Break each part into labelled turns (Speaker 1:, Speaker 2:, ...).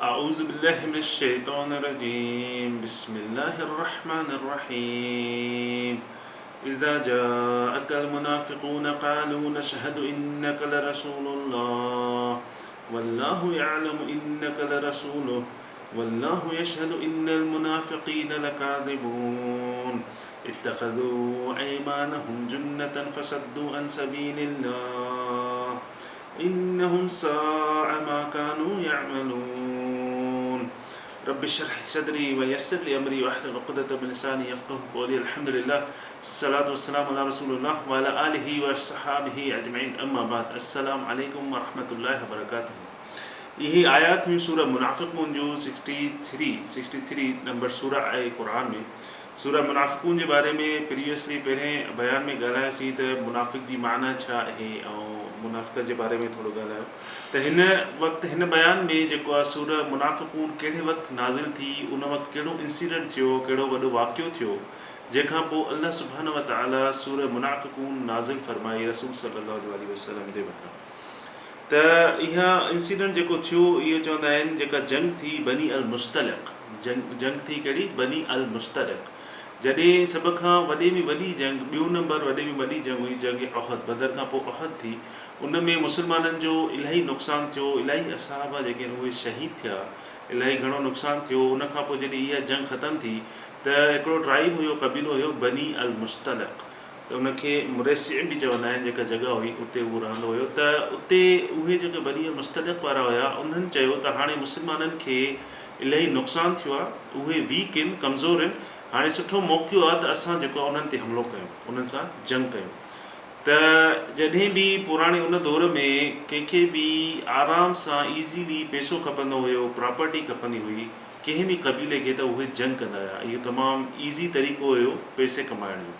Speaker 1: اعوذ بالله من الشيطان الرجيم بسم الله الرحمن الرحيم اذا جاءك المنافقون قالوا نشهد انك لرسول الله والله يعلم انك لرسوله والله يشهد ان المنافقين لكاذبون اتخذوا ايمانهم جنة فصدوا عن سبيل الله انهم ساء ما كانوا يعملون رب اشرح لي صدري ويسر لي امري واحلل عقدة من لساني يفقهوا قولي الحمد لله الصلاة والسلام على رسول الله وعلى آله واصحابه اجمعين اما بعد السلام عليڪم ورحمة الله وبرڪاته اهي آيات هيون سورة منافقون جون سڪسٽي ٿري، 63، نمبر سورة آهي قرآن ۾ سورة منافقون جي باري ۾ پريويسلي پهرين بيان ۾ ڳالهايوسين ته منافق جي معنيٰ ڇا آهي ۽ منافقت جي باري ۾ ٿورو ڳالهايو ته هن وقت هن بيان ۾ جيڪو آهي سورة منافقون ڪهڙي وقت نازل ٿي ان وقت ڪهڙو انسيڊنٽ ٿيو ڪهڙو وڏو واقعو ٿيو جنهن کان پوء الله سبحانه وتعاليٰ سورة منافقون نازل فرمائي رسول صلي الله عليه وسلم جي مٿان ته اها انسيڊنٽ جيڪو ٿيو اهو چوندا آهن جيڪا جنگ ٿي بني المصطلق جنگ جنگ ٿي ڪهڙي بني المصطلق جڏهن سڀ کان وڏي ۾ وڏي جنگ ٻيو نمبر وڏي ۾ وڏي جنگ هئي جنگ احد بدر کان پوء احد ٿي ان ۾ مسلمانن جو الاهي نقصان ٿيو الاهي اصحابه جيڪي آهن اهي شهيد ٿيا الاهي گهڻو نقصان ٿيو ان کان پوء جڏهن اها جنگ ختم ٿي ته هڪڙو ٽرائيب هيو قبيلو هيو بني المصطلق ته ان کي مريسيع به چوندا آهن جيڪا جڳهه هئي اتي هو رهندو هيو ته اتي اهي جيڪي بني المصطلق وارا هيا انهن چيو ته هاڻي مسلمانن کي الاهي نقصان ٿيو آهي اهي ويڪ آهن ڪمزور آهن هاڻي سٺو موقعو آهي ته اسان جيڪو آهي انهن تي حملو ڪيون انهن سان جنگ ڪيون ته جڏهن به پراڻي ان دور ۾ ڪنهن کي به آرام سان ايزيلي پيسو کپندو هيو پراپرٽي کپندي هئي ڪنهن به قبيلي کي ته اهي جنگ ڪندا هيا اهو تمام ايزي طريقو هيو پئسي ڪمائڻ جو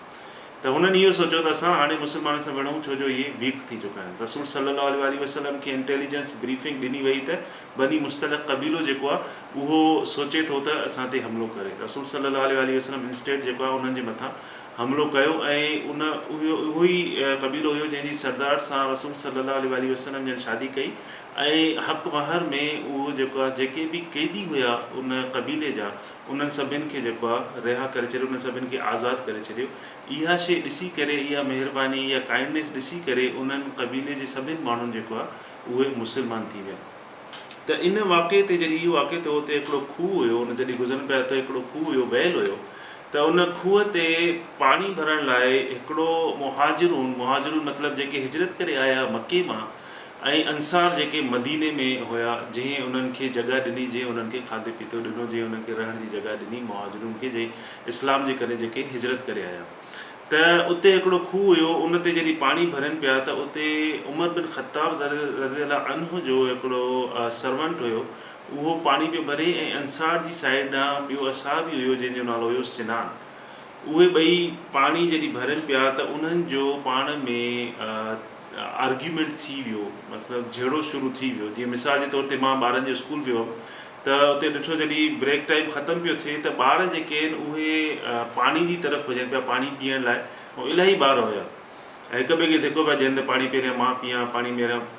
Speaker 1: ته هنن اهو سوچيو ته اسان هاڻي مسلمانن سان وڙهون ڇو جو اهي ويڪ ٿي چڪا آهن. رسول صلي الله عليه واٰله وسلم کي انٽيليجنس بريفنگ ڏني وئي ته بني مصطلق قبيلو جيڪو آهي اهو سوچي ٿو ته اسان تي حملو ڪري. رسول صلي الله عليه واٰله وسلم انسٽيڊ جيڪو آهي انهن جي مٿان حملو ڪيو ۽ ان اهو اهو ئي قبيلو هيو جنهن جي سردار سان رسول صلي الله عليه واٰله وسلم جن شادي ڪئي ۽ حق مهر ۾ اهو جيڪو آهي جيڪي به قيدي هيا ان قبيلي جا انهن سڀن کي جيڪو آ رها ڪري ڇڏيو، انهن سڀن کي آزاد ڪري ڇڏيو. اها شيء ڏسي ڪري، اها مهرباني، اها ڪائنڊنيس ڏسي ڪري انهن قبيلي جي سڀن ماڻهن جيڪو آ اهي مسلمان ٿي ويا. ته ان واقعي تي جڏهن اهو واقعو ٿيو اتي هڪڙو کوهه هيو، ان جڏهن گذرن پيا ته هڪڙو کوهه هيو ويل هيو ته ان کوهه تي پاڻي ڀرڻ لاء هڪڙو مهاجرون، مهاجرون مطلب جيڪي هجرت ڪري آيا مڪي مان، ۽ انصار جيڪي مديني ۾ هيا، جنهن انهن کي جڳهه ڏني، جنهن انهن کي کاڌي پيتو ڏنو، جنهن انهن کي رهڻ جي جڳهه ڏني، مهاجرن کي جنهن اسلام جي ڪري جيڪي هجرت ڪري آيا. ته اتي هڪڙو کوهه هيو، ان تي جڏهن پاڻي ڀرين پيا ته اتي عمر بن خطاب رضي الله عنه جو هڪڙو سرونٽ هيو، اهو پاڻي پيو ڀري ۽ انصار جي سائيڊ ڏانهن ٻيو اصحابي هيو جنهن جو نالو هيو سنان. اهي ٻئي پاڻي جڏهن ڀرين پيا ته انهن جو پاڻ ۾ آرگيومينٽ ٿي ويو مطلب جهيڙو شروع ٿي ويو جيئن مثال جي طور تي مان ٻارن جي اسڪول ويو هيم ته اتي ڏٺو جڏهن بريڪ ٽائيم ختم پيو ٿئي ته ٻار جيڪي آهن اهي پاڻي جي طرف وڃن پيا پاڻي پيئڻ لاء ۽ الاهي ٻار هيا ۽ هڪ ٻئي کي ڌڪو پيا ڏين ته پاڻي پهريان مان پيئان پاڻي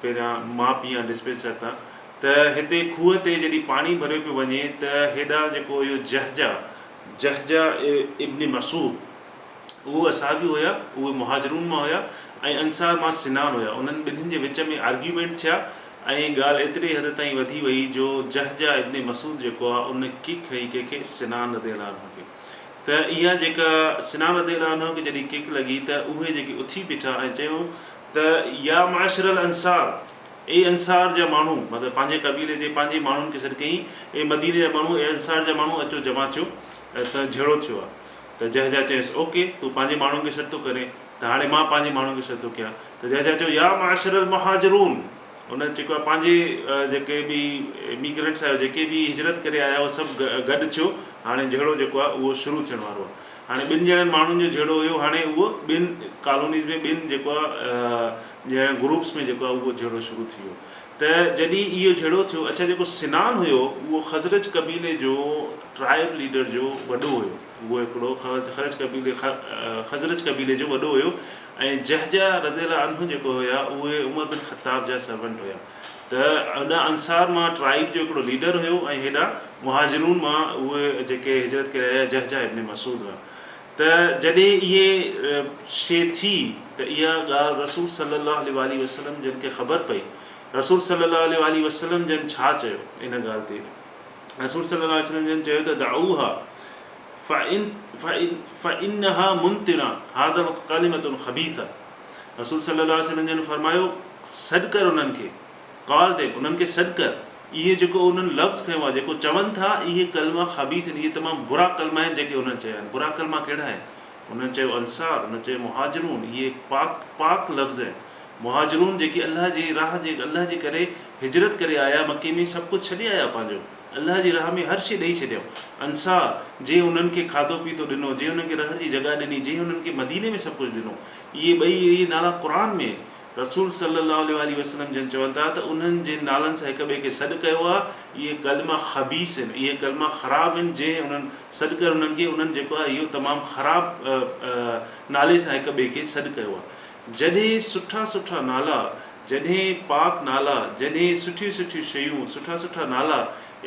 Speaker 1: پهريان مان پيئان ڊسپينسر تان ته هتي کوهه تي جڏهن پاڻي ڀريو پيو وڃي ته هيڏانهن جيڪو اهو جهجا جهجا ابن مسعود، اهي اصحابي هيا، اهي مهاجرون مان هيا ۽ انصار مان سنان هيا، انهن ٻنهين جي وچ ۾ آرگيومينٽ ٿيا ۽ ڳالهه ايتري حد تائين وڌي وئي جو جهجا ابن مسعود جيڪو آهي ان ڪڪ هنئي ڪنهن کي سنان رضي الله عنه کي ته اها جيڪا سنان رضي الله عنه کي جڏهن ڪڪ لڳي ته اهي جيڪي اٿي بيٺا ۽ چيو ته يا معشر الانصار اي انصار جا ماڻهو، مطلب پنهنجي قبيلي جي پنهنجي ماڻهن کي سڏ ڪيائين، اي مديني جا ماڻهو، اي انصار جا ماڻهو اچو جمع ٿيو ته جهيڙو ٿيو آهي. ته جهجا چيس، اوڪي، تون پنهنجي ماڻهن کي سڏ ٿو ڪرين ته هاڻي مان پنهنجي ماڻهن کي سڏ ٿو ڪيان. ته جهجا چيو، يا معشر المهاجرون! ان جيڪو آهي پنهنجي جيڪي به اميگرنٽس آهيو، جيڪي به هجرت ڪري آيا آهيو سڀ گڏ ٿيو، هاڻي جهيڙو جيڪو آهي اهو شروع ٿيڻ وارو آهي. هاڻي ٻن ڄڻن ماڻهن جو جهيڙو هيو، هاڻي اهو ٻن ڪالونيز ۾ ٻن جيڪو آهي ڄڻ گروپس ۾ جيڪو آهي اهو جهيڙو شروع ٿي ويو ته جڏهن اهو جهيڙو ٿيو اڇا جيڪو سنان هيو اهو خزرج قبيلي جو ٽرائب ليڊر جو وڏو هيو اهو هڪڙو خرج قبيلي خزرج قبيلي جو وڏو هيو ۽ جهجا رضي الله عنه جيڪو هيا اهي عمر بن خطاب جا سرونٽ هيا. ته هوڏانهن انصار مان ٽرائيب جو هڪڙو ليڊر هيو ۽ هيڏانهن مهاجرون مان اهي جيڪي هجرت ڪري آيا جهجه ابن مسعود هيا ته جڏهن اهي شيء ٿي ته اها ڳالهه رسول صلي الله عليه واٰله وسلم جن کي خبر پئي رسول صلي الله عليه واٰله وسلم جن ڇا چيو ان ڳالهه تي رسول صلي الله عليه وسلم جن چيو ته دعوها فانها منتنه هذا الڪلمة خبيثه رسول صلي الله عليه وسلم جن فرمايو سڏ ڪر انهن کي Call them، انهن کي سڏ ڪر، اهي جيڪو انهن لفظ کنيو آهي، جيڪو چون ٿا، اهي ڪلما خبيث آهن، اهي تمام برا ڪلما آهن جيڪي انهن چيا آهن، برا ڪلما ڪهڙا آهن؟ انهن چيو انصار، انهن چيو مهاجرون، اهي پاڪ پاڪ لفظ آهن، مهاجرون جيڪي الله جي راهه جي الله جي ڪري هجرت ڪري آيا، مڪي ۾ سڀ ڪجهه ڇڏي آيا پنهنجو، الله جي راهه ۾ هر شيء ڏئي ڇڏيائون، انصار، جنهن انهن کي کاڌو پيتو ڏنو، جنهن انهن کي رهڻ جي جڳهه ڏني، جنهن انهن کي مديني ۾ سڀ ڪجهه ڏنو، اهي ٻئي اهي نالا قرآن ۾ آهن. رسول صلّي اللّٰه عليه واٰله وسلّم جن چون ٿا ته انهن جن نالن سان هڪ ٻئي کي سڏ ڪيو آهي، اهي ڪلما خبيث آهن، اهي ڪلما خراب آهن، جنهن انهن سڏ ڪري انهن کي انهن جيڪو آهي اهو تمام خراب نالي سان هڪ ٻئي کي سڏ ڪيو آهي. جڏهن سٺا سٺا نالا، جڏهن پاڪ نالا، جڏهن سٺيون سٺيون شيون، سٺا سٺا نالا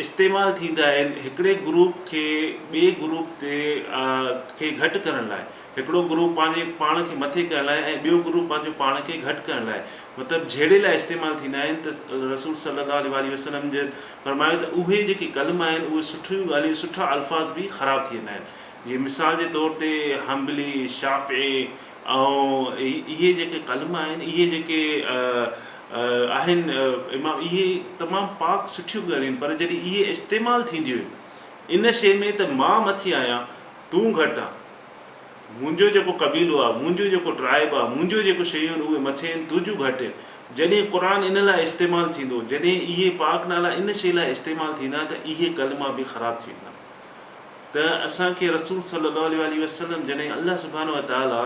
Speaker 1: استعمال ٿيندا آهن هڪڙي گروپ کي ٻئي گروپ تي کي گهٽ ڪرڻ لاء، هڪڙو گروپ پنهنجي پاڻ کي مٿي ڪرڻ لاء ۽ ٻيو گروپ پنهنجو پاڻ کي گهٽ ڪرڻ لاء مطلب جهيڙي لاء استعمال ٿيندا آهن ته رسول صلي الله عليه واٰله وسلم جن فرمايو ته اهي جيڪي ڪلما آهن اهي سٺيون ڳالهيون سٺا الفاظ به خراب ٿي ويندا آهن جيئن مثال جي طور تي حنبلي شافعي ۽ اهي جيڪي ڪلما آهن اهي جيڪي آهن امام اهي تمام پاڪ سٺيون ڳالهيون آهن پر جڏهن اهي استعمال ٿينديون آهن ان شيء ۾ ته مان مٿي آهيان تون گهٽ آن منهنجو جيڪو قبيلو آ، منهنجو جيڪو ٽرائب آ، منهنجو جيڪو شيون آهن اهي مٿي آهن، تنهنجون گهٽ آهن. جڏهن قرآن ان لاء استعمال ٿيندو، جڏهن اهي پاڪ نالا ان شيء لاء استعمال ٿيندا ته اهي ڪلما به خراب ٿي ويندا. ته اسان کي رسول صلي الله عليه واٰله وسلم جڏهن الله سبحانه وتعالي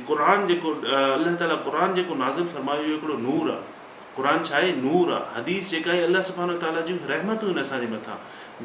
Speaker 1: قرآن جيڪو الله تعالي قرآن جيڪو نازل فرمايو اهو هڪڙو نور آ. قرآن ڇا آهي؟ نور آ. حديث جيڪا آهي الله سبحانه وتعاليٰ جون رحمتون آهن اسان جي مٿان.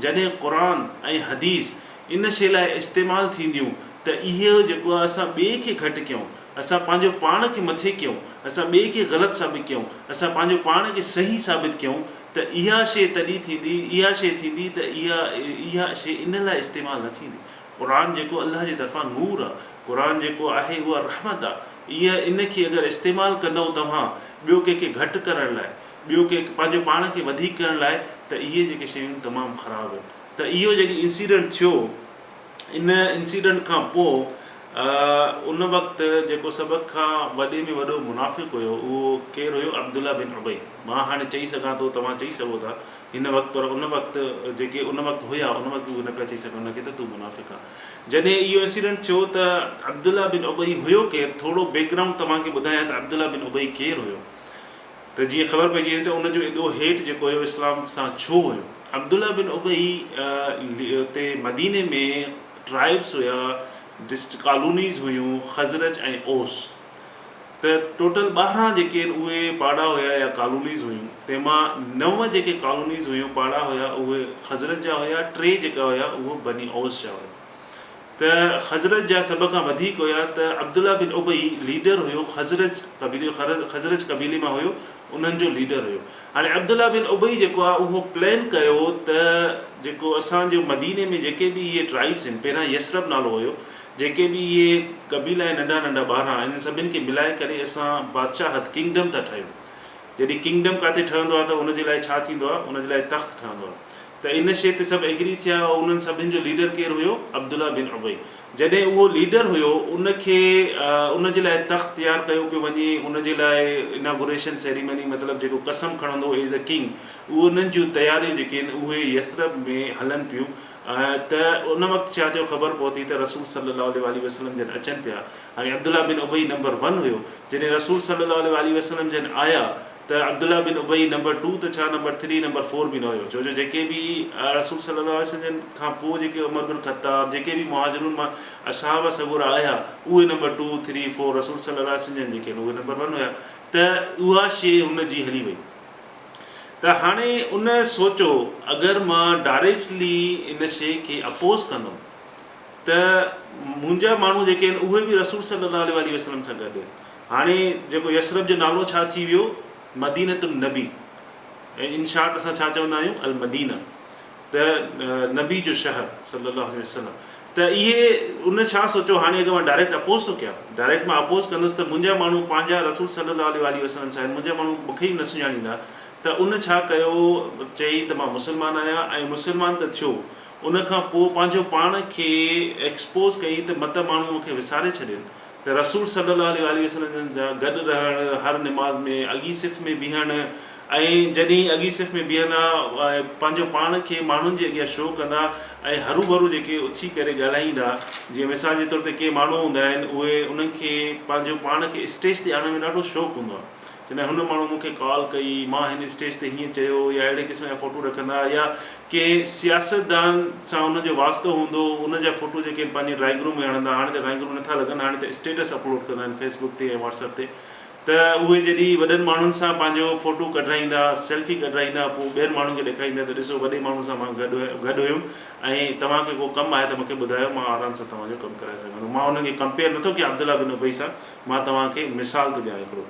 Speaker 1: جڏهن قرآن ۽ حديث ان شيء لاء استعمال ٿينديون ته اهو جيڪو آهي اسان ٻئي کي گهٽ ڪيون، اسان پنهنجو پاڻ کي مٿي ڪيون، اسان ٻئي کي غلط ثابت ڪيون، اسان پنهنجو پاڻ کي صحيح ثابت ڪيون ته اها شيء تڏهن ٿيندي، اها شيء ٿيندي ته اها اها شيء ان لاء استعمال نه ٿيندي. قرآن جيڪو الله جي طرفان نور آ، قرآن جيڪو آهي اها رحمت آ، اها ان کي اگر استعمال ڪندؤ توهان ٻيو ڪنهن کي گهٽ ڪرڻ لاء، ٻيو ڪنهن پنهنجو پاڻ کي وڌيڪ ڪرڻ لاء ته اهي جيڪي شيون آهن تمام خراب آهن. ته اهو جڏهن انسيڊنٽ ٿيو ان انسيڊنٽ کان پوء ان وقت جيڪو سڀ کان وڏي ۾ وڏو منافق هيو اهو ڪير هيو عبدالله بن ابي مان هاڻي چئي سگهان ٿو توهان چئي سگهو ٿا هن وقت پر ان وقت جيڪي ان وقت هيا ان وقت اهي نه پيا چئي سگهن ان کي ته تون منافق آن. جڏهن اهو انسيڊنٽ ٿيو ته عبدالله بن ابي هيو ڪير ٿورو بيڪ گرائونڊ توهان کي ٻڌايان ته عبدالله بن ابي ڪير هيو ته جيئن خبر پئجي وڃي ته ان جو ايڏو هيٽ جيڪو هيو اسلام سان ڇو هيو. عبدالله بن ابي تي مديني ۾ ٽرائبس هيا ڊسٽ ڪالونيز هيون خزرج ۽ اوس. ته ٽوٽل 12 جيڪي آهن اهي پاڙا هيا يا ڪالونيز هيون تنهن مان نو جيڪي ڪالونيز هيون پاڙا هيا اهي خزرج جا هيا ٽي جيڪا هيا اهو بني اوس جا هيا ته خزرج جا سڀ کان وڌيڪ هيا ته عبدالله بن ابي ليڊر هيو خزرج قبيلي خزرج قبيلي مان هيو انهن جو ليڊر هيو هاڻي عبدالله بن ابي جيڪو آهي اهو پلان ڪيو ته جيڪو اسان جو مديني ۾ جيڪي به اهي ٽرائبس آهن پهريان يثرب نالو هيو جيڪي به اهي قبيلا ۽ ننڍا ننڍا ٻارهن انهن سڀن کي ملائي ڪري اسان بادشاهت، Kingdom، ٿا ٺاهيون. جڏهن ڪنگڊم ڪاٿي ٺهندو آهي ته ان جي لاء ڇا ٿيندو آهي؟ ان جي لاء تخت ٺهندو آهي. ته ان شيء تي سڀ ايگري ٿيا ۽ انهن سڀن جو ليڊر ڪير هيو؟ عبدالله بن ابي. جڏهن اهو ليڊر هيو ان کي ان جي لاء تخت تيار ڪيو پيو وڃي، ان جي لاء اناگوريشن سيريمني مطلب جيڪو قسم کڻندو ايز اي ڪنگ اهو انهن جون تياريون جيڪي آهن اهي يثرب ۾ هلن پيون. ته ان وقت ڇا ٿيو خبر پهتي ته رسول صلي الله عليه واٰله وسلم جن اچن پيا هاڻي عبدالله بن ابي نمبر ون هيو جڏهن رسول صلي الله عليه واٰله وسلم جن آيا ته عبدالله بن ابي نمبر ٽو ته ڇا نمبر ٿري نمبر فور به نه هيو ڇو جو جيڪي به رسول صلي الله عليه وسلم جن کان پوء جيڪي عمر بن خطاب جيڪي به مهاجرون مان اصحاب سڳورا آيا اهي نمبر ٽو ٿري فور رسول صلي الله عليه وسلم جن جيڪي اهي نمبر ون هيا ته اها شيء هن جي هلي وئي ته هاڻي ان سوچو اگر مان ڊائريڪٽلي ان شيء کي اپوز ڪندم ته منهنجا ماڻهو جيڪي آهن اهي به رسول صلي الله عليه واٰله وسلم سان گڏ آهن. هاڻي جيڪو يثرب جو نالو ڇا ٿي ويو؟ مدينة النبي. ۽ ان شارٽ اسان ڇا چوندا آهيون المدينه ته نبي جو شهر صلي الله عليه وسلم ته اهي ان ڇا سوچيو هاڻي اگر مان ڊائريڪٽ اپوز ٿو ڪيان ڊائريڪٽ مان اپوز ڪندس ته منهنجا ماڻهو پنهنجا رسول صلي الله عليه واٰله وسلم سان آهن منهنجا ماڻهو مونکي ئي نه سڃاڻيندا ته ان ڇا ڪيو چئي ته مان مسلمان آهيان ۽ مسلمان ته ٿيو ان کان پوء پنهنجو پاڻ کي ايڪسپوز ڪيائين ته متان ماڻهو مونکي وساري ڇڏين ته رسول صلي الله عليه واٰله وسلم جن جا گڏ رهڻ، هر نماز ۾ اڳين صف ۾ بيهڻ ۽ جڏهن اڳين صف ۾ بيهندا ۽ پنهنجو پاڻ کي ماڻهن جي اڳيان شو ڪندا ۽ هروڀرو جيڪي اٿي ڪري ڳالهائيندا جيئن مثال جي طور تي ڪي ماڻهو هوندا آهن اهي انهن کي پنهنجو پاڻ کي اسٽيج تي آڻڻ ۾ ڏاڍو شوق هوندو آهي چوندا آهن هن ماڻهو مون کي ڪال ڪئي، مان هن اسٽيج تي هيئن چيو يا اهڙي قسم جا فوٽو رکندا يا ڪنهن سياستدان سان ان جو واسطو هوندو ان جا فوٽو جيڪي آهن پنهنجي ڊرائنگ روم ۾ هڻندا هاڻي ته ڊرائنگ روم نٿا لڳن هاڻي ته اسٽيٽس اپلوڊ ڪندا آهن فيس بڪ تي ۽ واٽس اپ تي ته اهي جڏهن وڏن ماڻهن سان پنهنجو فوٽو ڪڍرائيندا سيلفي ڪڍرائيندا پوء ٻين ماڻهن کي ڏيکاريندا ته ڏسو وڏي ماڻهو سان مان گڏ گڏ هيم ۽ توهان کي ڪو ڪم آهي ته مون کي ٻڌايو مان آرام سان توهان جو ڪم ڪرائي سگهان ٿو مان انهن کي ڪمپيئر نٿو ڪيان عبدالله بن ابي سان مان توهان کي مثال ٿو ڏيان هڪڙو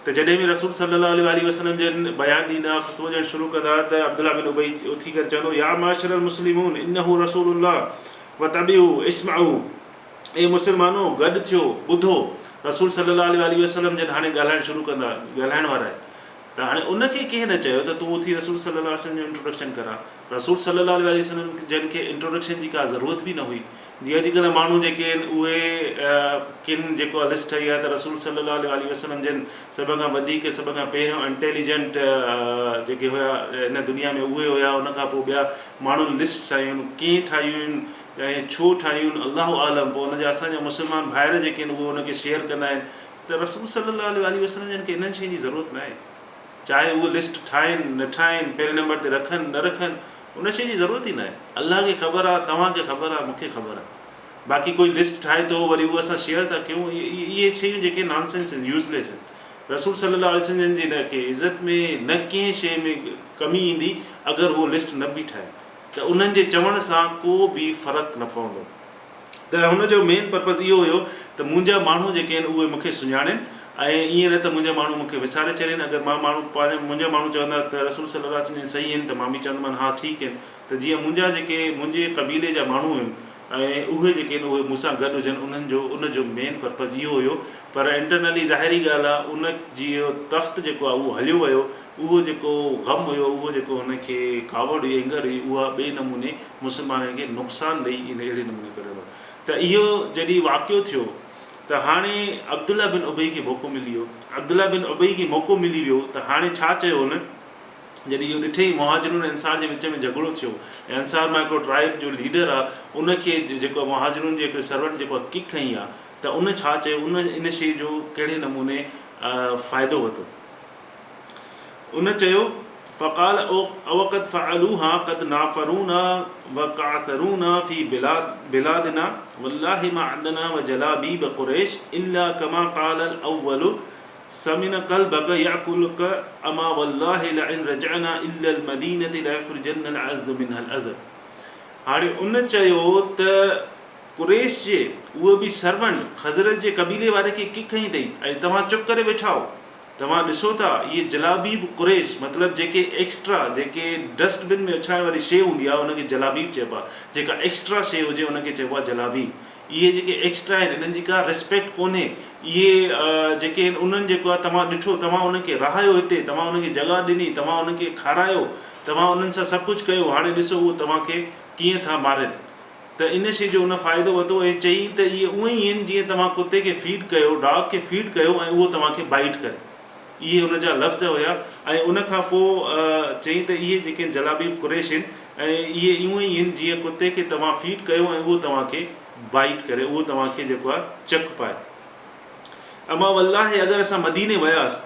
Speaker 1: ته جڏهن به رسول صلي الله عليه واٰله وسلم جن بيان ڏيندا خطبو ڏيڻ شروع ڪندا ته عبدالله بن ابي اٿي ڪري چوندو يا معشر المسلمون انه رسول الله وتبعوا اسمعوا اي مسلمانو گڏ ٿيو ٻڌو رسول صلي الله عليه واٰله وسلم جن هاڻي ڳالهائڻ شروع ڪندا ڳالهائڻ وارا آهن ته هاڻي ان کي ڪنهن نه چيو ته تون اٿي رسول صلي الله عليه وسلم جو انٽروڊڪشن ڪراء. رسول صلي الله عليه وسلم جن کي انٽروڊڪشن جي ڪا ضرورت به نه هئي. جيئن اڄڪلهه ماڻهو جيڪي آهن اهي ڪن جيڪو آهي لسٽ ٺاهي آهي ته رسول صلي الله عليه وسلم جن سڀ کان وڌيڪ سڀ کان پهريون انٽيليجنٽ جيڪي هيا هن دنيا ۾ اهي هيا ان کان پوء ٻيا ماڻهن لسٽ ٺاهيون آهن ڪئين ٺاهيون آهن ۽ ڇو ٺاهيون آهن الله اعلم پوء ان جا اسان جا مسلمان ڀائر جيڪي آهن اهي ان کي شيئر ڪندا آهن ته رسول صلي الله عليه واٰله وسلم جن کي انهن شين جي ضرورت ناهي چاهي اهي لسٽ ٺاهين نه ٺاهين پهرين نمبر تي رکن نه رکن ان شي جي ضرورت ئي ناهي الله کي خبر آهي توهان کي خبر آهي مون کي خبر آهي باقي ڪوئي لسٽ ٺاهي ٿو وري اهو اسان شيئر ٿا ڪيون اهي شيون جيڪي نان سينس آهن يوزليس آهن رسول صلي الله عليه وسلم جن جي نه ڪنهن عزت ۾ نه ڪنهن شي ۾ ڪمي ايندي اگر اهو لسٽ نه به ٺاهين ته انهن جي چوڻ سان ڪو به فرق نه پوندو. ته هن جو مين پرپز اهو هيو ته منهنجا ماڻهو جيڪي آهن اهي مون کي سڃاڻين ۽ ائين نه ته منهنجا ماڻهو مون کي وساري ڇڏين اگر مان ماڻهو پنهنجا منهنجا ماڻهو چوندا ته رسول صلي الله عليه وسلم جن صحيح آهن ته مان به چوندومان ها ٺيڪ آهن ته جيئن منهنجا جيڪي منهنجي قبيلي جا ماڻهو آهن ۽ اهي جيڪي آهن اهي مون سان گڏ هجن انهن جو ان جو مين پرپز اهو هيو پر انٽرنلي ظاهري ڳالهه آهي ان جي تخت جيڪو آهي اهو هليو ويو اهو جيڪو غم هيو، اهو جيڪو هن کي ڪاوڙ هئي، اينگر هئي، اها ٻئي نموني مسلمانن کي نقصان ڏئي ان اهڙي نموني ڪڍندو. ته اهو جڏهن واقعو ٿيو ته هاڻي عبدالله بن ابي کي موقعو ملي ويو. عبدالله بن ابي کي موقعو ملي ويو ته هاڻي ڇا چيو هن، جڏهن اهو ڏٺئي مهاجرون ۽ انصار جي وچ ۾ جهڳڙو ٿيو ۽ انصار مان هڪڙو ٽرائيب جو ليڊر آ ان کي جيڪو مهاجرون جي هڪڙي سرونٽ جيڪو آ ڪڪ هنئي آ ته ان ڇا چيو، ان ان شيء جو ڪهڙي نموني فائدو ورتو. ان چيو، فقال اوقد فعلوها قد نافرونا وقعترونا في بلادنا والله ما عدنا وجلابيب قريش الا كما قال الاول سمن قلبك ياكلك اما والله لئن رجعنا الي المدينة ليخرجن العز منها الاذل هاڻي ان چيو ته قريش جي اهو به سرونٽ خزرج جي قبيلي واري کي ڪک هنئي اٿئي ۽ توهان چپ ڪري ويٺا آهو. توهان ڏسو ٿا اهي جلابيب قريش مطلب جيڪي ايڪسٽرا جيڪي ڊسٽ بن ۾ اڇلائڻ واري شيء هوندي آهي ان کي جلابيب چئبو آهي جيڪا ايڪسٽرا شيء هجي ان کي چئبو آهي جلابيب اهي جيڪي ايڪسٽرا آهن انهن جي ڪا ريسپيڪٽ ڪونهي اهي جيڪي آهن انهن جيڪو آهي توهان ڏٺو توهان انهن کي رهايو هتي توهان انهن کي جڳهه ڏني توهان انهن کي کارايو توهان انهن سان سڀ ڪجهه ڪيو هاڻي ڏسو اهو توهان کي ڪيئن ٿا مارين. ته ان شيء جو ان فائدو ورتو ۽ چيائين ته اهي اونئن ئي آهن جيئن توهان ڪتي کي فيڊ ڪيو، ڊاگ کي فيڊ ڪيو ۽ اهو توهان کي بائيٽ ڪري. اهي ان جا لفظ هيا ۽ ان کان پوء چيائين ته اهي جيڪي جلابيب قريش آهن ۽ اهي اونئن ئي آهن جيئن ڪتي کي توهان فيڊ ڪيو ۽ اهو توهان کي بائيٽ ڪري، اهو توهان کي جيڪو آهي چڪ پائي. اما والله اگر اسان مديني وياس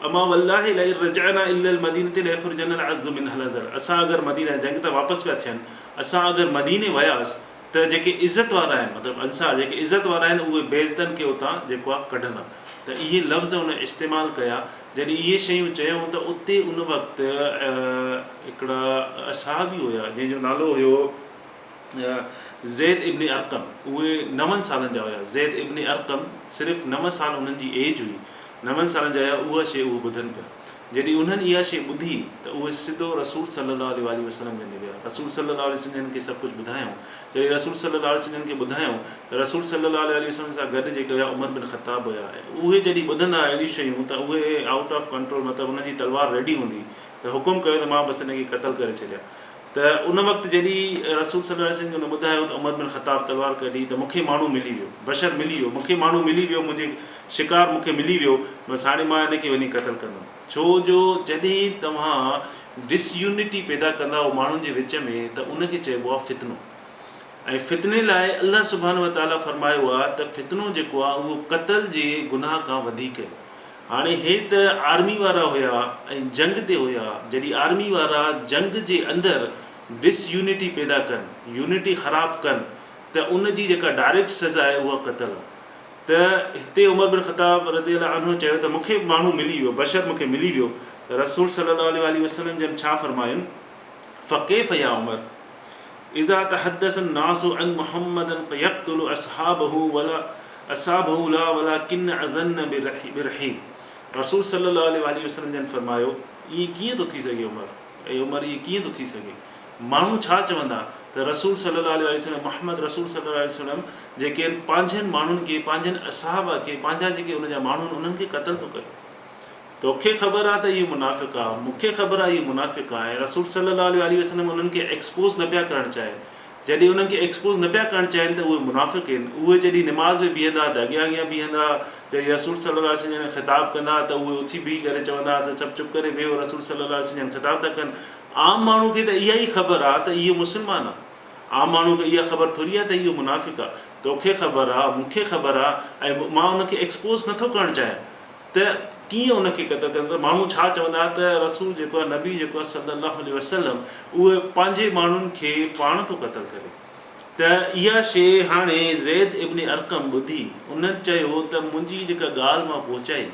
Speaker 1: اما والله لئن رجعنا الي المدينة ليخرجن العز منها الاذل اسان اگر مدينه جنگ ته واپس پيا ٿين اسان اگر مديني وياس ته جيڪي عزت وارا آهن مطلب انصار جيڪي عزت وارا آهن اهي بي عزتن کي اتان جيڪو آهي ڪڍندا ته اهي لفظ ان استعمال ڪيا جڏهن اهي شيون چيائون ته اتي ان وقت هڪڙا اصحابي هيا جنهن جو نالو هيو زيد ابن ارقم اهي نون سالن جا هيا زيد ابن ارقم صرف نو سال انهن جي ايج هئي نون سالن جا هيا اها شيء اهي ٻڌن پيا. جڏهن انهن اها شيء ٻڌي ته اهي سڌو رسول صلّي الله عليه واٰله وسلّم جن ڏي ويا. رسول صلّي الله عليه وسلّم جن کي سڀ ڪجهه ٻڌايائون. جڏهن رسول صلّي الله عليه وسلّم جن کي ٻڌايائون ته رسول صلّي الله عليه واٰله وسلّم سان گڏ جيڪي هيا عمر بن خطاب هيا اهي جڏهن ٻڌندا اهڙيون شيون ته اهي آئوٽ آف ڪنٽرول مطلب انهن جي تلوار ريڊي هوندي ته حڪم ڪيو ته مان بس هن کي قتل ڪري ڇڏيان ته ان وقت جڏهن رسول صلّي الله عليه وسلّم کي هن ٻڌايو ته عمر بن خطاب تلوار ڪڍي ته مون کي ماڻهو ملي ويو، بشر ملي ويو، مون کي ماڻهو ملي ويو، منهنجي شڪار مون کي ملي ويو، بس هاڻي مان هن کي وڃي قتل ڪندم. ڇو جو جڏهن توهان ڊس يونٽي پيدا ڪندا آهيو ماڻهن جي وچ ۾ ته ان کي چئبو آهي فتنو ۽ فتني لاء الله سبحانه وتعاليٰ فرمايو آهي ته فتنو جيڪو آهي اهو قتل جي گناهه کان وڌيڪ آهي. هاڻي هي ته آرمي وارا هيا ۽ جنگ تي هيا، جڏهن آرمي وارا جنگ جي اندر ڊس يونٽي پيدا ڪن، يونٽي خراب ڪن ته ان جي جيڪا ڊائريڪٽ سزا آهي اها قتل آهي. ته هتي عمر بن خطاب رضي الله عنه چيو ته مون کي ماڻهو ملي ويو، بشر مون کي ملي ويو ته رسول صلي الله عليه واٰله وسلم جن ڇا فرماين، فڪيف يا عمر اذا تحدث الناس عن محمد يقتل اصحابه ولا اصحابه لا ولڪن اظن برحيل رسول صلي الله عليه واٰله وسلم جن فرمايو ائين ڪيئن ٿو ٿي سگهي عمر اي عمر ائين ڪيئن ٿو ٿي سگهي ماڻهو ڇا چوندا ته رسول صلي الله عليه واٰله وسلم محمد رسول صلي الله عليه وسلم جيڪي آهن پنهنجن ماڻهن کي پنهنجن اصحابه کي پنهنجا جيڪي ان جا ماڻهو آهن انهن کي قتل ٿو ڪري توکي خبر آ ته اهي منافق آ، مون کي خبر آ اهي منافق آ ۽ رسول صلي الله عليه واٰله وسلم انهن کي ايڪسپوز نه پيا ڪرڻ چاهين. جڏهن انهن کي ايڪسپوز نه پيا ڪرڻ چاهين ته اهي منافق آهن. اهي جڏهن نماز ۾ بيهندا ته اڳيان اڳيان بيهندا، جڏهن رسول صلي الله عليه وسلم جن خطاب ڪندا ته اهي اٿي بيهي ڪري چوندا ته سڀ چپ ڪري ويهو رسول صلي الله عليه وسلم جن خطاب ٿا ڪن. عام ماڻهو کي ته اها ئي خبر آ ته اهو مسلمان آ. عام ماڻهو کي اها خبر ٿوري آ ته اهو منافق آ. توکي خبر آ، مون کي خبر آ ۽ مان ان کي ايڪسپوز نه ٿو ڪرڻ چاهيان. ته ڪيئن ان کي قتل ڪندو ته ماڻهو ڇا چوندا ته رسول جيڪو آهي نبي جيڪو آهي صلي الله عليه وسلم اهو پنهنجي ماڻهن کي پاڻ ٿو قتل ڪري ته اها شيء هاڻي زيد ابن ارقم ٻڌي انهن چيو ته منهنجي جيڪا ڳالهه مان پهچائي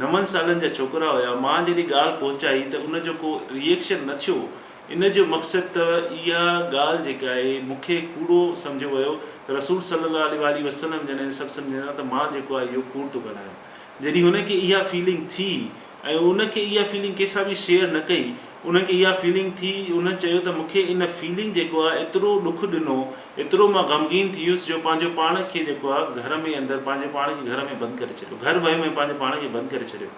Speaker 1: نون سالن جا ڇوڪرا هيا مان جڏهن ڳالهه پهچائي ته ان جو ڪو ريئيڪشن نه ٿيو ان جو مقصد ته اها ڳالهه جيڪا آهي مون کي ڪوڙو سمجهيو ويو ته رسول صلي الله عليه واٰله وسلم جڏهن سڀ سمجهندا ته مان جيڪو آهي اهو ڪوڙ ٿو ڳالهايان جڏهن هن کي اها فيلنگ ٿي ۽ ان کي اها فيلنگ ڪنهن سان به شيئر نه ڪئي ان کي اها فيلنگ ٿي ان چيو ته مون کي ان فيلنگ جيڪو آهي ايترو ڏک ڏنو ايترو مان غمگين ٿي ويس جو پنهنجو پاڻ کي جيڪو آهي گهر ۾ اندر پنهنجو پاڻ کي گهر ۾ بند ڪري ڇڏيو گهر ويم ۽ پنهنجو پاڻ کي بند ڪري ڇڏيو.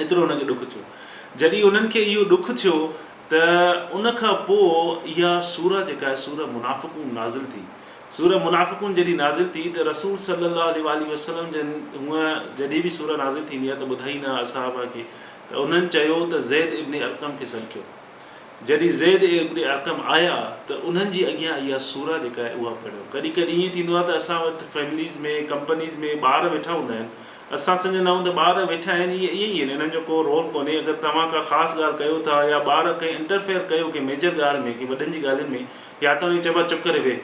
Speaker 1: ايترو انهن کي ڏک ٿيو. جڏهن انهن کي اهو ڏک ٿيو ته ان کان پوء اها سوره جيڪا آهي سوره منافقون نازل ٿي. سوره منافقون جڏهن نازل ٿي ته رسول صلي الله عليه واٰله وسلم جن هونء جڏهن به سوره نازل ٿيندي آهي ته ٻڌائيندا هئا اصحابه کي ته انهن چيو ته زيد ابن ارقم کي سڏ ڪيو. جڏهن زيد ابن ارقم آيا ته انهن جي اڳيان اها سوره جيڪا آهي اها پڙهيو. ڪڏهن ڪڏهن ائين ٿيندو آهي ته اسان وٽ فيمليز ۾ ڪمپنيز ۾ ٻار ويٺا هوندا آهن اسان سمجهندا آهيون ته ٻار ويٺا آهن اهي ائين ئي آهن انهن جو ڪو رول ڪونهي اگر توهان ڪا خاص ڳالهه ڪيو ٿا يا ٻار ڪنهن انٽرفيئر ڪيو ڪنهن ميجر ڳالهه ۾ ڪنهن وڏن جي ڳالهين ۾ يا ته ان کي چئبو آهي چپ ڪري ويهه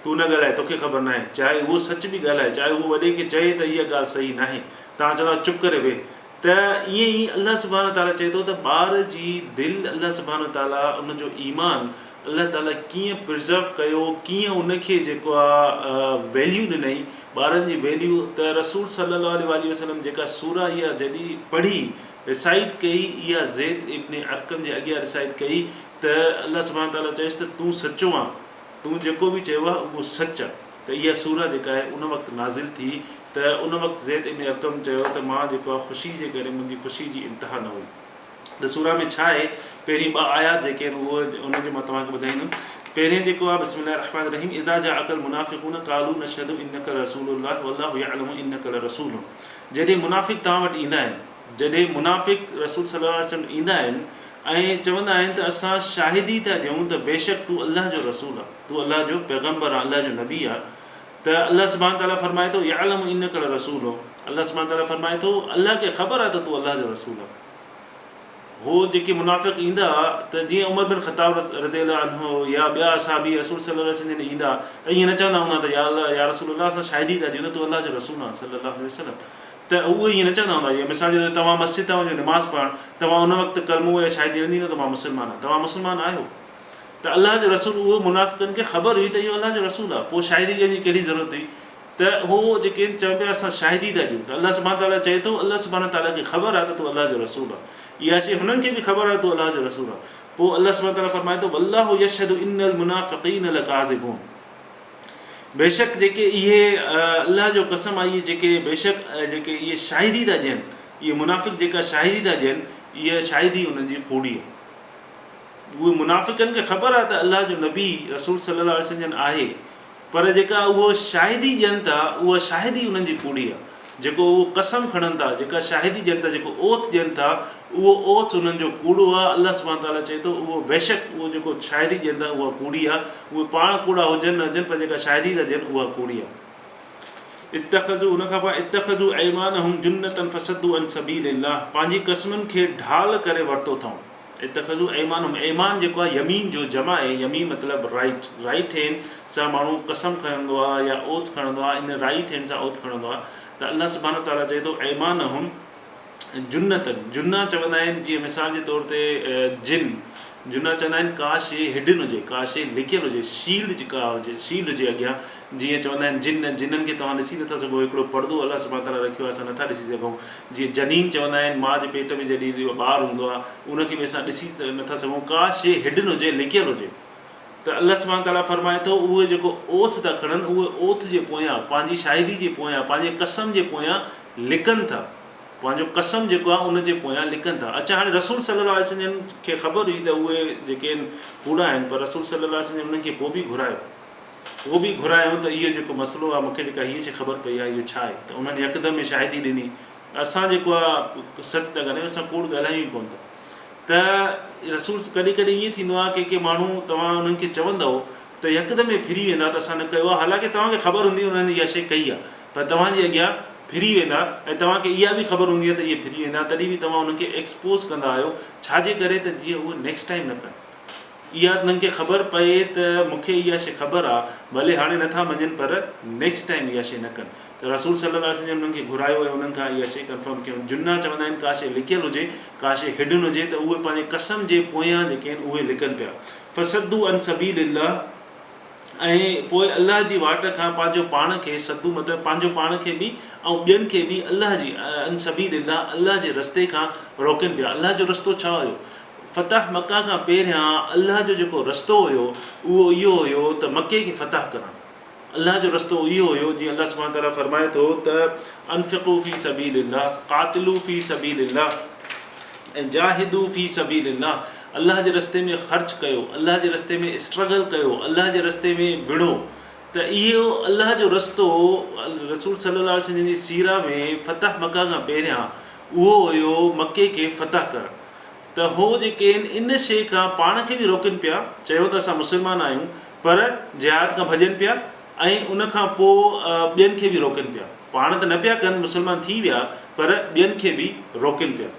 Speaker 1: تون نه ڳالهاء توکي خبر ناهي چاهي اهو سچ به ڳالهائي چاهي اهو وڏي کي چئي ته اها ڳالهه صحيح ناهي توهان چوندا چپ ڪري ويهه ته ائين ئي الله سبحانه وتعاليٰ چئي ٿو ته ٻار جي دل الله سبحانه وتعاليٰ ان جو ايمان الله تعاليٰ ڪيئن پرزرو ڪيو ڪيئن ان کي جيڪو آ ويليو ڏنائين ٻارن جي ويليو ته رسول صلي الله عليه واٰله وسلم جيڪا سورة اها جڏهن پڙهي ريسائيٽ ڪئي اها زيد ابن ارقم جي اڳيان ريسائيٽ ڪئي ته الله سبحانه وتعاليٰ چيس ته تون سچو آن تون جيڪو به چيو آهي اهو سچ آهي ته اها سورة جيڪا آهي ان وقت نازل ٿي ته ان وقت زيد ابن ارقم چيو ته مان جيڪو آهي خوشي جي ڪري منهنجي خوشي جي انتها نه هئي ته سورة ۾ ڇا آهي پهرين ٻه آيات جيڪي آهن اهو ان جو مان توهان کي ٻڌائيندم پهرين جيڪو آهي بسم الله الرحمٰن الرحيم اذا جاءک المنافقون قالوا نشهد انک لرسول الله والله يعلم انک لرسوله جڏهن منافق توهان وٽ ايندا آهن جڏهن منافق رسول صلي الله عليه وسلم ايندا آهن ۽ چوندا آهن ته اسان شاهدي ٿا ڏيون ته بيشڪ تون الله جو رسول آهين، تون الله جو پيغمبر آهين، الله جو نبي آهين ته الله سبحانه وتعاليٰ فرمائي ٿو يعلم انک لرسوله الله سبحانه وتعاليٰ فرمائي ٿو الله کي خبر آهي ته تون الله جو رسول آهين. هو جيڪي منافق ايندا ته جيئن عمر بن خطاب رضي الله عنه يا ٻيا اصحابي رسول صلي الله عليه وسلم جن ايندا ته ائين نه چوندا هوندا ته يا الله يا رسول الله اسان شاهدي ٿا ڏيون ته تون الله جو رسول آهين صلي الله عليه وسلم ته اهي ائين نه چوندا هوندا يا مثال جي طور توهان مسجد ٿا وڃو نماز پڙهڻ توهان ان وقت ڪلمو يا شاهدي نه ڏيندو ته مان مسلمان آهيان توهان مسلمان آهيو ته الله جو رسول اهو منافقن کي خبر هئي ته اهو الله جو رسول آهي پوء شاهدي ڏيڻ جي ڪهڙي ضرورت هئي ته ته هو جيڪي آهن چون پيا اسان شاهدي ٿا ڏيون ته الله سبحانه تعاليٰ چئي ٿو الله سبحانه تعاليٰ کي خبر آهي ته تون الله جو رسول آهين اها شيء هنن کي به خبر آهي ته تون الله جو رسول آهين پوء الله سبحانه تعاليٰ فرمائي ٿو والله يشهد ان المنافقين لڪاذبون بيشڪ جيڪي اهي الله جو قسم آهي اهي جيڪي بيشڪ جيڪي اهي شاهدي ٿا ڏين اهي منافق جيڪا شاهدي ٿا ڏين اها شاهدي انهن جي ڪوڙي آهي اهي منافقن کي خبر آهي ته الله جو نبي رسول صلي الله عليه وسلم جن آهي پر جيڪا اهو شاهدي ڏين ٿا اها شاهدي انهن جي ڪوڙي آهي. جيڪو اهو قسم کڻن ٿا، جيڪا شاهدي ڏين ٿا، جيڪو اوٿ ڏين ٿا اهو اوٿ انهن جو ڪوڙو آهي. الله سبحانه وتعاليٰ چئي ٿو اهو بيشڪ اهو جيڪو شاهدي ڏين ٿا اها ڪوڙي آهي. اهي پاڻ ڪوڙا هجن نه هجن پر جيڪا شاهدي ٿا ڏين اها ڪوڙي آهي. اتخذوا ان کان پوء اتخذوا ايمانهم جنة فصدوا عن سبيل الله پنهنجي قسمن کي ڍال ڪري ورتو اٿائون. اتخذوا ايمانهم، ايمان جيڪو آهي يمين جو جمع آهي، يمين مطلب رائيٽ، رائيٽ هينڊ سان ماڻهو قسم کڻندو آهي يا اوٿ کڻندو آهي، ان رائيٽ هينڊ سان اوٿ کڻندو آهي ته الله سبحانه وتعاليٰ چئي ٿو ايمانهم جنة، جنة چوندا آهن جيئن مثال جي طور تي جن، جنة چوندا آهن ڪا شيء هڊن هجي، ڪا شيء لڪيل هجي، شيلڊ جيڪا هجي، شيلڊ هجي اڳيان، جيئن چوندا آهن جن، جنن کي توهان ڏسي نٿا سگهو، هڪڙو پردو الله سبحانه وتعاليٰ رکيو آهي اسان نٿا ڏسي سگهون، جيئن جنين چوندا آهن ماء جي پيٽ ۾ جڏهن ٻار هوندو آهي ان کي به اسان ڏسي نٿا سگهون ڪا شيء هڊن هجي لڪيل هجي ته الله سبحانه تعالٰي فرمائي ٿو اهي جيڪو اوٿ ٿا کڻن اهي اوٿ جي پويان پنهنجي شاهدي جي پويان پنهنجي قسم جي پويان لڪن ٿا پنهنجو قسم جيڪو آهي ان جي پويان لڪن ٿا اڇا هاڻي رسول صلي الله عليه وسلم جن کي خبر هئي ته اهي جيڪي آهن ڪوڙا آهن پر رسول صلي الله عليه وسلم جن انهن کي پوء به گهرايو پوء به گهرايائون ته اهو جيڪو مسئلو آهي مون کي جيڪا هيء شيء خبر پئي آهي اهو ڇا آهي ته انهن يڪدم ۾ شاهدي ڏني ته اسان جيڪو آهي سچ ٿا ڳالهايون اسان ڪوڙ ڳالهايون ئي ڪونه ٿا ته رسول ڪڏهن ڪڏهن ائين ٿيندو آهي ڪي ڪي ماڻهو توهان انهن کي چوندؤ ته يڪدم ۾ ڦري ويندا ته اسان نه ڪيو آهي حالانڪه توهان کي خبر هوندي انهن اها شيء ڪئي آهي پر توهان جي اڳيان ڦري ويندا ۽ توهان کي اها به خبر هوندي آهي ته اهي ڦري ويندا تڏهن به توهان انهن کي ايڪسپوز ڪندا آهيو ڇا جي ڪري ته جيئن اهي نيڪسٽ ٽائيم نه ڪن. اها انهن کي خبر پئي ته مون کي اها شيء خبر آ، ڀلي هاڻي نه ٿا مڃن پر نيڪسٽ ٽائيم اها شيء نه ڪن ته رسول صلي الله عليه وسلم جن انهن کي گهرايو ۽ انهن کان اها شيء ڪنفرم ڪيائون. جنّا چوندا آهن ڪا شيء لڪيل هجي، ڪا شيء هڊن هجي ته اهي پنهنجي قسم جي پويان جيڪي آهن اهي لڪن پيا. فصدوا عن سبيل الله ۽ پوء الله جي واٽ کان پنهنجو پاڻ کي، صدوا مطلب پنهنجو پاڻ کي به ۽ ٻين کي به الله جي، عن سبيل الله الله جي رستي کان روڪين پيا. الله جو رستو ڇا هيو؟ فتح مڪه کان پهريان الله جو جيڪو رستو هيو اهو اهو هيو ته مڪي کي فتح ڪرڻ. الله جو رستو اهو هيو جيئن الله سبحانه وتعاليٰ فرمائي ٿو ته انفقو في سبيل الله قاتلو في سبيل الله ۽ جاهدو في سبيل الله الله جي رستي ۾ خرچ ڪيو الله جي رستي ۾ اسٽرگل ڪيو الله جي رستي ۾ وڙهو ته اهو الله جو رستو رسول صلي الله عليه وسلم جن جي سيره ۾ فتح مڪه کان پهريان اهو هيو مڪي کي فتح ڪرڻ ته هو جيڪي آهن ان شيء کان پاڻ کي به روڪين پيا، چيو ته اسان مسلمان آهيون پر جهاد کان ڀڄن پيا ۽ ان کان پوء ٻين کي به روڪين پيا، پاڻ ته نه پيا ڪن مسلمان ٿي ويا پر ٻين کي به روڪين پيا.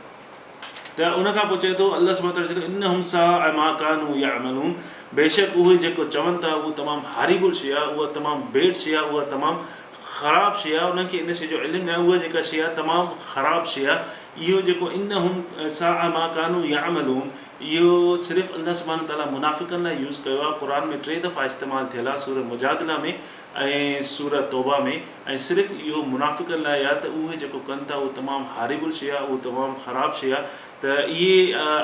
Speaker 1: ته ان کان پوء چئي ٿو الله سبحانه وتعاليٰ چئي ٿو انهم ساء ما ڪانوا يعملون بيشڪ اهي جيڪو چون ٿا اهو تمام هاريبل شيء آهي، اها تمام بيڊ شيء آهي، اها تمام خراب شيء آهي، انهن کي ان شيء جو علم ناهي، اها جيڪا شيء آهي تمام خراب شيء آهي، اهو جيڪو انهم ساء ما ڪانوا يعملون اهو صرف الله سبحانه وتعاليٰ منافقن لاء يوز ڪيو آهي، قرآن ۾ ٽي دفعا استعمال ٿيل آهي سورة مجادله ۾ ۽ سورة توبه ۾ ۽ صرف اهو منافقن لاء آهي ته اهي جيڪو ڪن ٿا اهو تمام هاريبل شيء آهي اهو تمام خراب شيء آهي ته اهي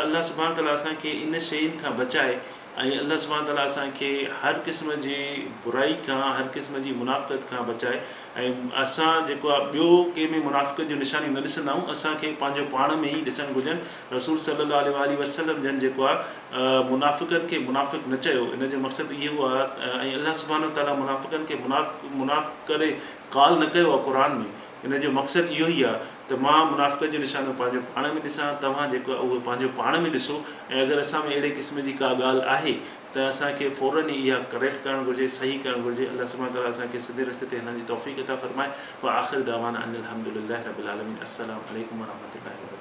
Speaker 1: الله سبحانه وتعاليٰ اسان کي ان شين کان بچائي ۽ الله سبحانه وتعاليٰ اسان کي هر قسم جي برائي کان هر قسم جي منافقت کان بچائي ۽ اسان جيڪو آهي ٻيو ڪنهن ۾ منافقت جون نشانيون نه ڏسندا آهيون اسان کي پنهنجو پاڻ ۾ ئي ڏسڻ گهرجن رسول صلي الله عليه واٰله وسلم جن جيڪو آهي منافقن کي منافق نه چيو ان جو مقصد اهو آهي ۽ الله سبحانه وتعاليٰ منافقن کي منافق منافق ڪري قال نه ڪيو آهي قرآن ۾ ان جو مقصد اهو ئي آهي ته مان منافقت جون نشانيون پنهنجو پاڻ ۾ ڏسان، توهان جيڪو آهي اهو پنهنجو پاڻ ۾ ڏسو ۽ اگر اسان ۾ اهڙي قسم جي ڪا ڳالهه آهي ته اسان کي فوراً ئي اها ڪريڪٽ ڪرڻ گهرجي، صحيح ڪرڻ گهرجي. الله سبحانه وتعاليٰ اسان کي سڌي رستي تي هلڻ جي توفيق عطا فرمائي. واخر دعوانا ان الحمد لله رب العالمين. السلام عليڪم ورحمة الله وبرڪاته.